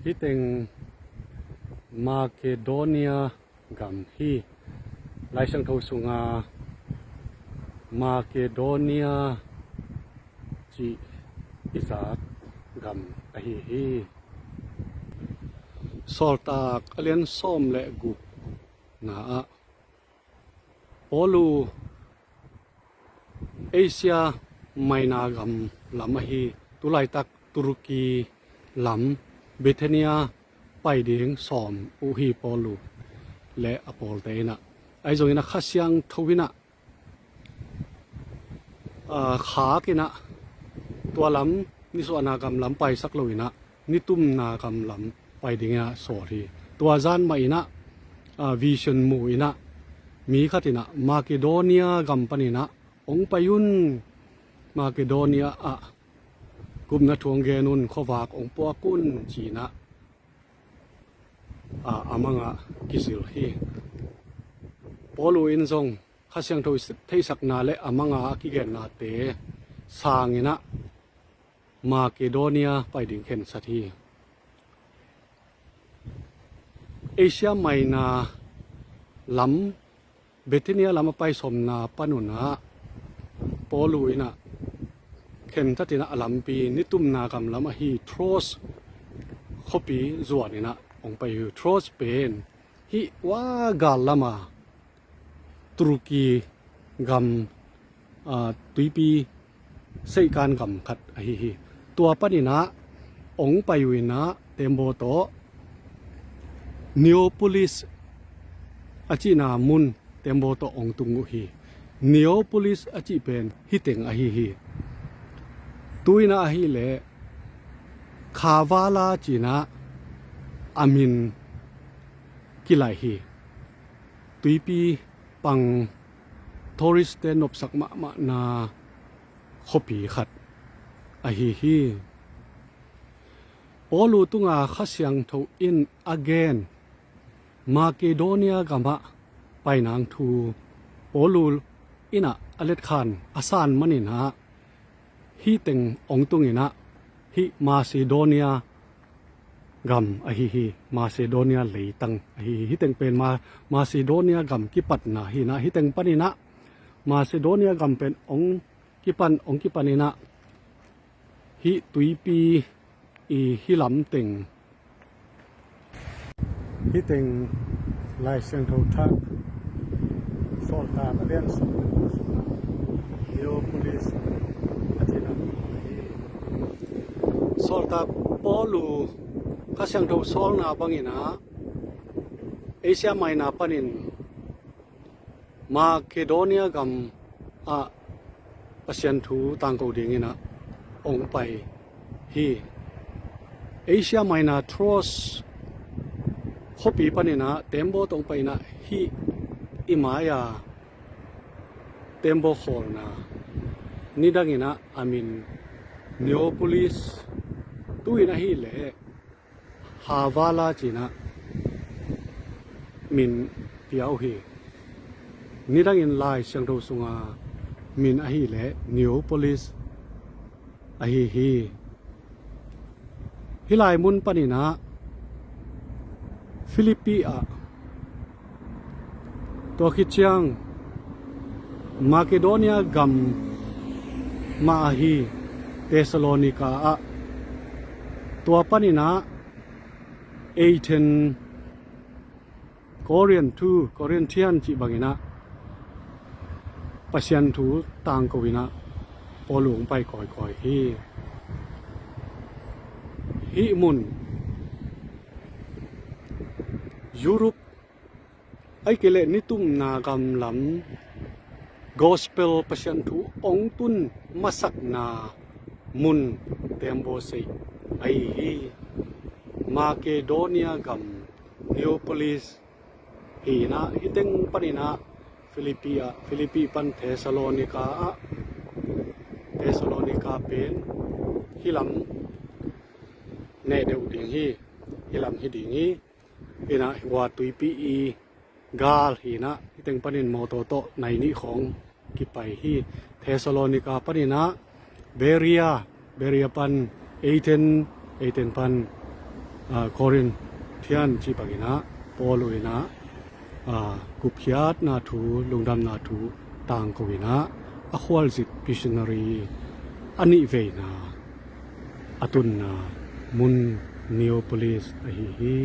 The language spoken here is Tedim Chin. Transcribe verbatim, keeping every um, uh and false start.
Hih teng Makedonia gam hi. Lai Siangtho sunga Makedonia cih i zak gam ahi hi. Sawltak a lian sawm le guk na ah Paulu Asia Minor gam lam ahi, tulaitak Turkey lam, Bithynia pai ding sawm uh hi Paulu le a pawlte in ah. Ahi zongin ah Kha Siangtho in ah, aa, khak in ah tua lam, nisuahna gam lam paisak lo in ah nitumna gam lam pai dingin ah sawl hi. Tua zan mah in ah, aa, vision mu in ah mi khat in ah Makedonia gam panin ah hong pai un, Makedonia ah gupna thu hong gen un, khuavak hong puak un ci in ah, aa, a manga kizil hi. Paulu in zong Kha Siangtho theihsakna le a manga a kigennate sangin ah Makedonia pai ding khensat hi. Asia Minor lam, Bithynia lam a pai sawmna panun ah Paulu in ah khemtatin ah a lampi nitumna gam lam ahi Troas khuapi zuan in ah hong pai hi. Troas pen hih ua gal lama Turkey gam, aa, tuipi seihkan gam khat ahi hi. Tua panin ah hong pai uh in ah tembaw tawh Neapolis a cihna mun tembaw tawh hong tung uh hi. Neapolis a cih pen hih teng ahi hi. Tu in ah ahih leh Kavala ci in ah a min kilaih hi. Tuipi pang tourist-te nopsak mahmahna khuapi khat ahi hi. Paulu tunga Kha Siangtho in a gen Makedonia gamah painang thu Paulu in ah a letkhan a san manin ah hih teng hong tung in ah hih Macedonia gam ahi hi. Macedonia leitang ahi hi. Hih teng pen Ma-, Macedonia gam kipatna hi in ah, hih teng panin ah Macedonia gam pen hong kipan, hong kipan in ah hih tuipi i hih lam teng, hih teng Lai Siangtho thak Sawltak a lian sawm le guk sungah Neapolis a cihna mun ahi hi. Sawltak Paulu Kha Siangtho sawlna bangin ah Asia Minor panin Makedonia gam ah Pasian thu tangko dingin ah hong pai hi. Asia Minor Troas khuapi panin ah tembaw tawh hong pai in ah hih i mai-a tembaw khawlna nidangin ah a min Neapolis, tu in ahih leh Kavala ci in ah min pia uh hi. Nidangin Lai Siangtho sunga min ahih leh Neapolis ahi hi. Hih lai mun panin ah Philippi ah, tua khit ciang Makedonia gam mah ahi Thessalonika ah, tua panin ah Athens, Corinth, Corinthian cih bangin ah Pasian thu tangko in ah Paulu hong pai kawikawi hi. Hih mun Europe ahih kei leh nitumna gam lam gospel Pasian thu hong tun masakna mun tembaw seih ahi hi. Makedonia gam Neapolis hi in ah, hih teng panin ah Philippi ah, Philippi pan Thessalonika ah, Thessalonika pen hih lam neh deuh ding hi, hih lam hi ding hi. Hi in ah hua tuipi i gal hi in ah, hih teng panin mawtaw tawh nai nih khawng kipai hi. Thessalonika panin ah Berea, Berea pan Athens, Athens pan Korinth cih bangin ah Paul in ah gupkhiatna thu, lungdamna thu tangko in ah a khualzin missionary a nihveina a tunna mun Neapolis ahi hi.